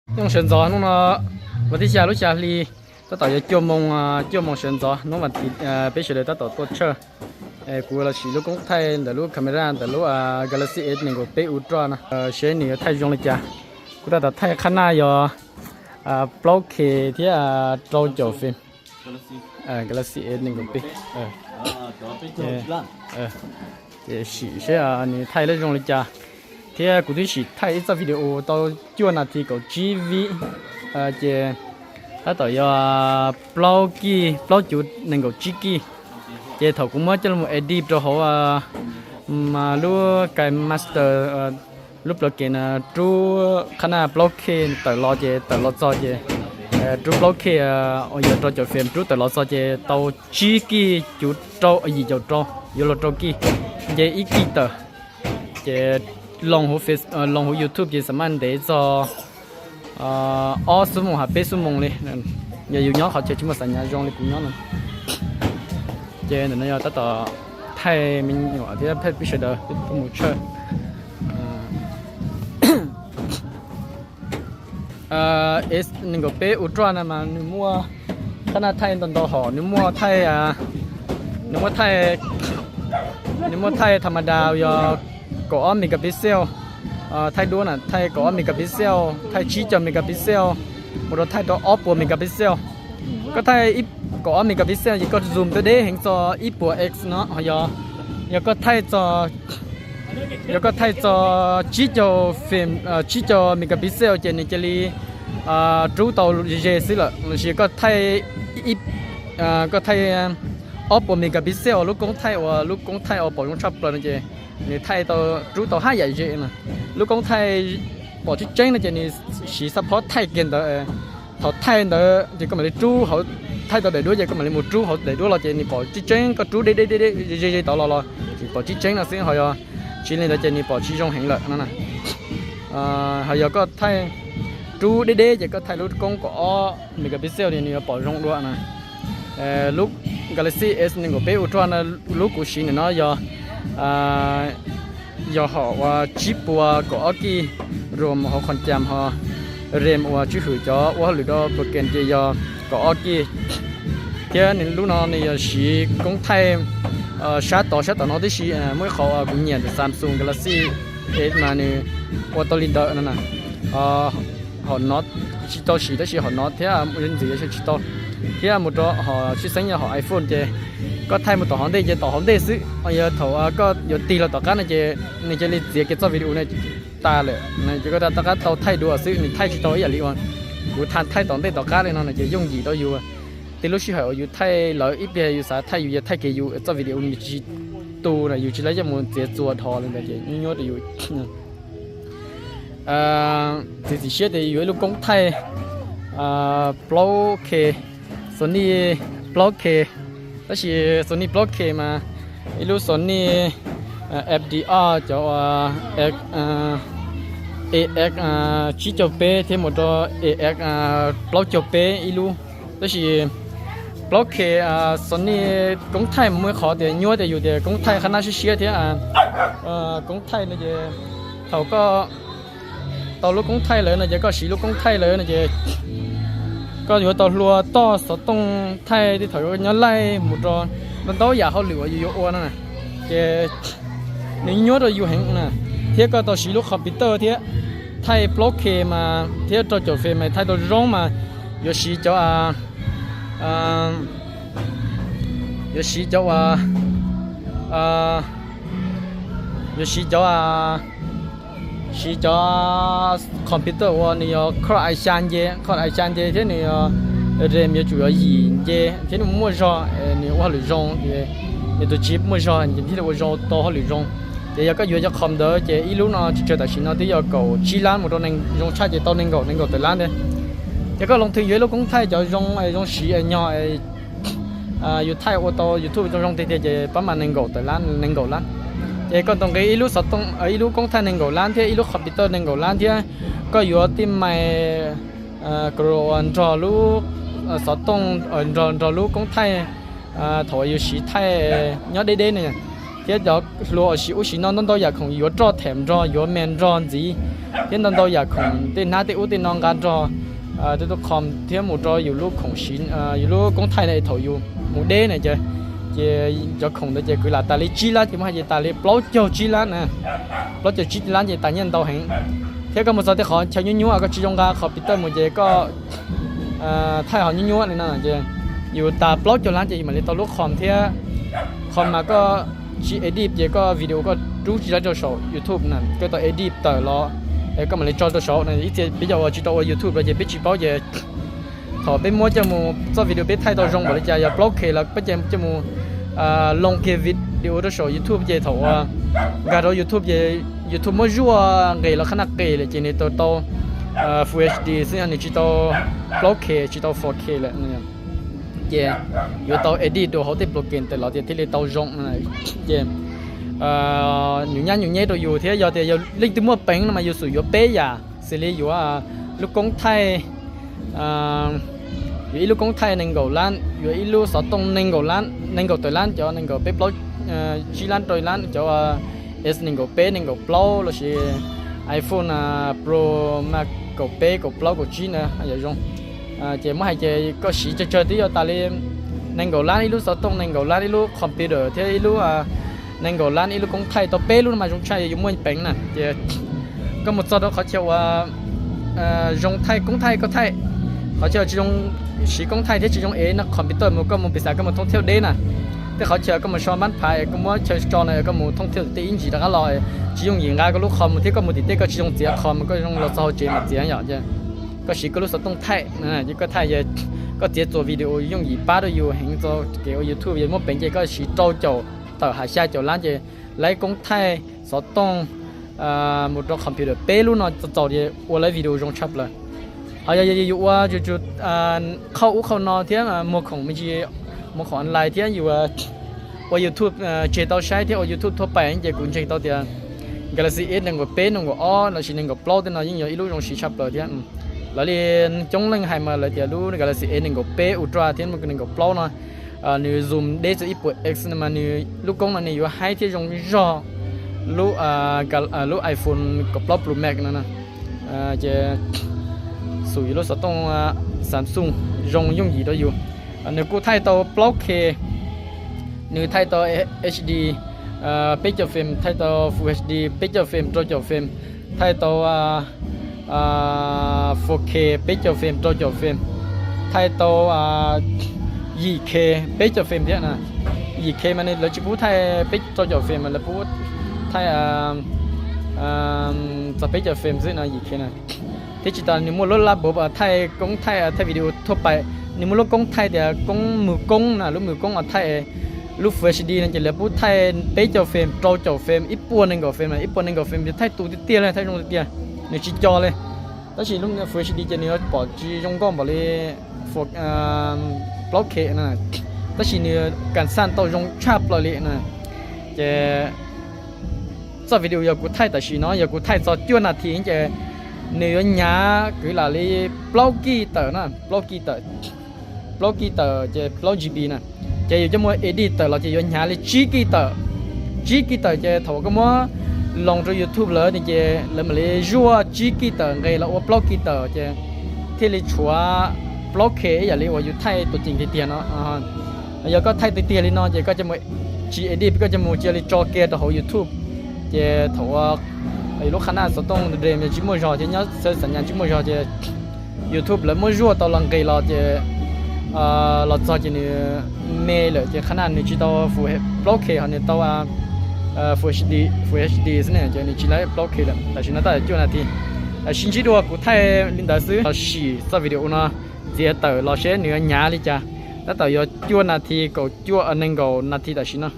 Nyob zoo sawv ntxov, hnub no vas thib xya lub xya hli, tab tom yog cuaj moo, cuaj moo sawv ntxov hnub vas thib, peb sawv daws tab tom tuaj tshawj. Kuv los siv lub koob thaij ntawm lub camera ntawm lub Galaxy S nees nkaum peb Ultra no, seb nws yuav thaij zoo li cas. Kuv tab tom thaij qhab naj yog plaub K thiab rau caum frame. Galaxy S nees nkaum peb. Ces sim seb nws thaij lub zoo li cas. Thiab kuv twb sim thaij ib txoj video tau cuaj nas this kaum tsib vib, ces tab tom yog plaub kij, plaub cuv nees nkaum tsib kij. Ces thaum kuv muab coj los edit rau hauv lub KineMaster, lub plug-in no, rub qhab naj plaub K tawm los ces tawm los txog ces rub plaub K uas yog rau caum frame rub tawm los txog ces tau tsib kij cuv rau yim caum rau, yuav luag rau kij, nce ib kij tawm. Ces loo hauv YouTube ces xam maj ntev txog ob xuab moos hos peb xuab moos li, yog yus nyob qhov chaw tsis muaj xav nyav zoo li kuv nyob no. Ces ntawm no yog tab tom thaij me nyuam thiab thaij peb sawv daws tuaj mus tshawj. S nees nkaum peb Ultra no mas nws muaj qhab naj thaij ntau ntau hom, nws muaj thaij, nws muaj thaij, nws muaj thaij tha ma da yog kaum ob megapixel, thaij duab na thaij kaum ob megapixel, thaij tsib caug megapixel, mus rau thaij rau ob puas megapixel. Koj thaij kaum ob megapixel ces koj zoom tuaj deb heev txog ib puas X no, ho yog, yog koj thaij txog, yog koj thaij txog tsib caug frame, tsib caug megapixel ces nws cia li rub tau ze xwb lawm. Los sis koj thaij, koj thaij ob puas megapixel lub koob thaij uas lub koob thaij uas pom zoo tshaj plaws no ces nws thaij tau, rub tau haj yam ze na. Lub koob thaij pom tseeb tseeb no ces nws siv xab phob thaij kiag ntawd. Thaum thaij ntawd ces koj mam li rub hauv, thaij tau daim duab ces koj mam li mus rub hauv daim duab los ces nws pom tseeb tseeb, koj rub deb deb deb deb ze ze tod los los tseem pom tseeb tseeb no xwb, ho yog tsis li ntawd ces nws pom tsis zoo heev lawm no na. Ho yog koj thaij rub deb deb ces koj thaij lub koob kaum ob megapixel ces nws yuav pom zoo dua na. Lub Galaxy S nees nkaum peb Ultra no, lub kuv siv ntawm no yog, yog hom uas tsib puas kaum ob kij, rom hauv qhov cam ho rom uas tswj hwm cov ua hauj lwm rau program ces yog kaum ob kij. Thiab nws lub no nws yog siv koob thaij sab tod, sab tom no tib si, muaj ib qhov kuv nyiam ntawm Samsung Galaxy S mas nws ua tau li ntawd no na. Hom no tsis tau siv tab sis hom no thiab ntxiv tsis tau. Thiab mus rau hom tshwj xeeb yog hom iPhone ces koj thaij mus tom hauv ntej ces tom hauv ntej xwb, yog thaum koj yuav tig los tom qab no ces nws cia li txiav kiag txoj video no tas lawm, ces koj rov qab tau thaij dua xwb, nws thaij tsis tau ib yam li uas kuv thaij tom ntej tom qab li no ces yooj yim rau yus. Tej lub sij hawm uas yus thaij lawm ib pliag yus xav thaij yus yuav thaij kiag yus txoj video nws tsis tu na, yus tsis tau coj mus txiav txuas dhos li ntawd ces nyuaj nyuaj rau yus. Txiav txim siab tias yuav ib lub koob thaij plaub K, Sony plaub K, tab sis Sony plaub K mas ib lub Sony F D R cov uas A X tsib caug peb thiab mus rau A X plaub caug peb ib lub. Tab sis plaub K Sony koob thaij mas muaj ib qhov tias nyuaj tias yus tias koob thaij qhab nab siab siab thiab koob thaij no ces thaum koj tau lub koob thaij lawm no ces koj siv lub koob thaij lawm no ces koj yuav tau hlua toj xov tooj thaij tej thaum nyob laij mus rau ntau ntau yam hauj lwm uas yus yuav ua no na, ces nws nyuaj rau yus heev na. Thiab koj tau siv lub computer thiab, thaij plaub K mas thiab rau caum frame mas thaij tau zoo mas yuav siv cov, yuav siv cov uas, yuav siv cov, siv cov computer uas nws yog Core i xya nce, Core i xya nce thiab nws yog RAM yuav tsum yog yim nce thiab nws muaj zog, nws ua hauj lwm zoo, nws tus chip muaj zog thiab ua zoo tau hauj lwm zoo. Ces yog koj yuav cov com ntawd ces ib lub no tsis tsawg tam sim no twb yog kaum tsib lab mus rau, zoo tshaj ces tau nees nkaum, nees nkaum tawm lab ntag. Ces koj loo thwm yuav ib lub koob thaij cov zoo, zoo siv nyog yus thaij ua tau YouTube zoo zoo tiag tiag ces pab mas nees nkaum tawm lab, nees nkaum lab. Ces koj tau nqi ib lub xov tooj, ib lub koob thaij nees nkaum lab thiab ib lub computer nees nkaum lab thiab koj yuav tij mais kro nrog lub xov tooj, nrog, nrog lub koob thaij thaum yus siv thaij nyob deb deb ne. thiab cov hluas uas siv ub siv no ntau ntau yam khoom yuav roj them nrog, yuav me nrog ntxiv, thiab ntau ntau yam khoom tej hnab tej ub tej no nqa nrog tej tus qhom thiab mus rau yus lub khoom siv, yus lub koob thaij na es thaum yus mus deb na ces, ces cov khoom ntawd ces kwv lam tas li tsib lab ces muab hais ces tas li plaub caug tsib lab na. Plaub caug tsib lab ces tas nyiaj ntau heev. Thiab koj mus txog tej qhov chaw nyuab nyuab koj tsis zoo nqa qhov pis tawj mus ces koj thaij ho nyuab nyuab li no ces yus tas plaub caug lab ces yus mam li tau lub qhom thiab. Qhom mas koj tsis edit ces koj video koj rub tsis tau rau saum YouTube na, koj tau edit tawm los es koj mam li tso rau saum na. Ib txhia peb cov uas tsis tau ua YouTube los ces peb tsis paub ces thaum peb muab coj mus txoj video peb thaij tau zoo npaum li cas yog plaub K los peb ces coj mus looj kiag video rau saum YouTube ces thaum uas nkag rau YouTube ces YouTube muab zuaj nqis los qhab naj qis lawm ces nws tau tau Full H D xwb, nws tsis tau plaub K tsis tau four K lawm. Ces yuav tau edit dua hauv tej program tawm los tias thiaj li tau zoo. Ces nyuam nyab nyuam nyeb rau yus thiab yog tias yog leej twg muaj peev no mas yus xum yuav peb yam xws li yuav lub koob thaij, yuav ib lub koob thaij nees nkaum lab, yuav ib lub xov tooj nees nkaum lab, nees nkaum tawm lab, cov nees nkaum peb plaub tsib lab rau lab, cov S nees nkaum peb nees nkaum plaub lossis iPhone Pro Max kaum peb kaum plaub kaum tsib na yam zoo. Ces muab hais ces koj siv tsawg tsawg twb yog tas li nees nkaum lab ib lub xov tooj, nees nkaum lab ib lub computer thiab ib lub nees nkaum lab ib lub koob thaij tau peb lub no mas zoo tshaj yus muaj peev na. Ces koj mus txog rau qhov chaw uas zoo thaij koob thaij koj thaij, qhov chaw tsis zoo siv koob thaij thiab tsis zoo ev no computer mus koj mus piv xam koj mus thooj thiauj deb na, tej qhov chaw koj mus so npab phav es koj muab chaw tso no koj mus thooj thiauj tej ib ntsis rov qab los tsis yooj yim nqa koj lub qhom mus thiab koj mus tim tej koj tsis zoo txiav qhom mus koj zoo los txog hauv tsev mam txiav yom. Koj siv koj lub xov tooj thaij, koj thaij, koj txiav txuas video yooj yim pab rau yus heev txog kev ua YouTube yog muaj peev ces koj siv rau caum tawm hais xya caum lab ces laib koob thaij xov tooj mus rau computer peb lub no txaus txaus ua laib video zoo tshaj plaws. Ho yog yus ua yus qhauj ub qhauj no thiab muag khoom me ntsis, muag khoom online thiab yus ua YouTube tseg tau saib thiab ua YouTube thaj pais ces kuv ntseeg tau tias Galaxy S nees nkaum peb nees nkaum ob lossis nees nkaum plaub tej no yeej yog ib lub zoo siv tshaj plaws thiab. Lawv li coob leej hais mas lawv tias lub Galaxy S nees nkaum peb Ultra thiab nees nkaum plaub no nws zoom deb txog ib puas X no mas nws lub koob no nws yuav haib thiab zoo zog lub, lub iPhone kaum plaub Pro Max no. Ces xum yus lub xov tooj Samsung zoo yooj yim rau yus. Nws kuj thaij tau plaub K, nws thaij tau H D peb caug frame, thaij tau Full H D peb caug frame, rau caum frame, thaij tau four K peb caug frame, rau caum frame, thaij tau yim K peb caug frame thiab na. Yim K mas lawv tsis pub thaij peb rau caum frame mas lawv pub thaij txog peb caug frame xwb no yim K na. Thiab tsis tas nws muaj lub lab npawb thaij koob thaij, thaij video thaj pais, nws muaj lub koob thaij tias koob mws koob na, lub mws koob uas thaij lub Full H D no ces lawv pub thaij peb caug frame, rau caum frame, ib puas nees nkaum frame, ib puas nees nkaum frame thaij tu tiag tiag li, thaij zoo tiag tiag, nws tsis co li. Tab sis lub Full H D ces nws yuav pom tsis zoo nkauj npaum li plaub K na, tab sis nws kam xaj tau zoo tshaj plaws li na. Ces txoj video yog kuv thaij tam sim no yog kuv thaij txog cuaj nas this ces nws yuav hnyav kwv lam li plaub kij tawm na, plaub kij tawm, plaub kij tawm ces plaub G B na. Ces yus coj mus edit tawm los ces yuav hnyav li tsib kij tawm, tsib kij tawm ces thaum koj muab loos rau YouTube lawm ces lawv mam li zuaj tsib kij tawm nqes los ua plaub kij tawm ces thiaj li tshuav plaub K ib yam li uas yus thaij tuam ceem tiag tiag no. Yog koj thaij tiag tiag li no ces koj coj mus tsis edit, koj coj mus cia li tso kiag rau hauv YouTube ces thaum uas yus lub qhab naj xov tooj nres tsis muaj zog thiab nyob xav nyas tsis muaj zog ces YouTube lawv muab zuaj tau los nqis los ces los txog ces nws me lawm ces qhab naj nws tsis tau full plaub K ho nws tau full H D, full H D xwb ne ces nws tsis laib plaub K lawm. Tam sim no tab tom cuaj nas this. Sib ntsib dua kuv thaij li ntawd xwb, los sim txoj video no txiav tawm los seb nws yuav hnyav li cas. Tab tom yog cuaj nas this, kaum cuaj, nees nkaum nas this tam sim no.